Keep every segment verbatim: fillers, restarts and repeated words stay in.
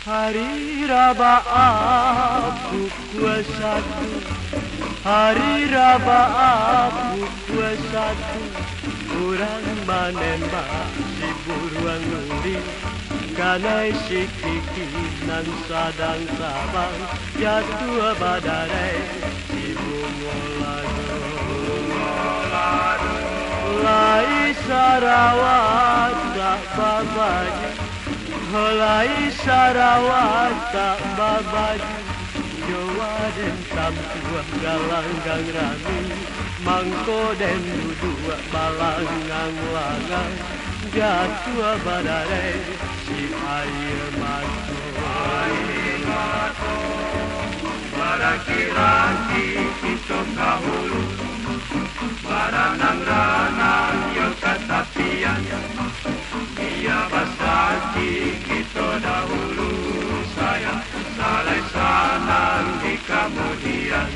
Hari Rabaah pukua satu, hari Rabaah pukua satu, urang manembak si buruang luri, kanai si Kiki nan sadang tabang, jatuah badareh si bungo lado. Lai sarawa tak babaju, lai sarawa tak babaju, jo waden tampuah galanggang rami, mangko den duduak balangang-langang, jatuah badareh si aia mato. Baraki-raki kito ka hulu, baranang-ranang yo ka tapian. Biar basaki kito dahulu, sayang, salai sanang di kamudian.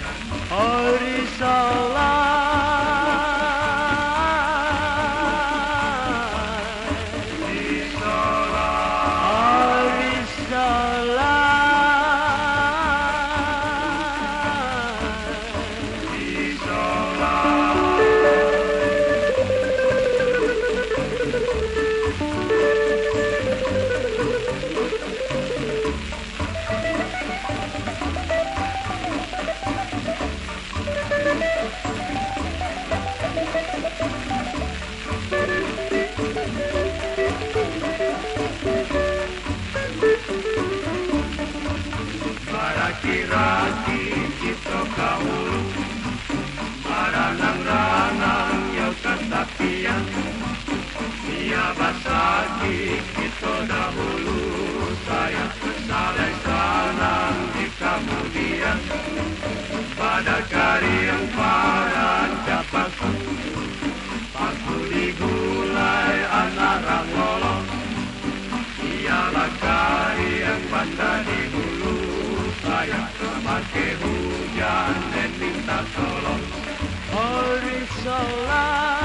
Hari Salat, hari Salat. Baraki-raki kito ka hulu, baranang-ranang yo ka tapian. Biar basaki kito dahulu, sayang, salai sanang di kamudian. Pada kariang parancapan, paku digulai anak rang lolong. Iyolah kariang banda di hulu, sayang, mamakai hujan den minta tolong. Hari Salat.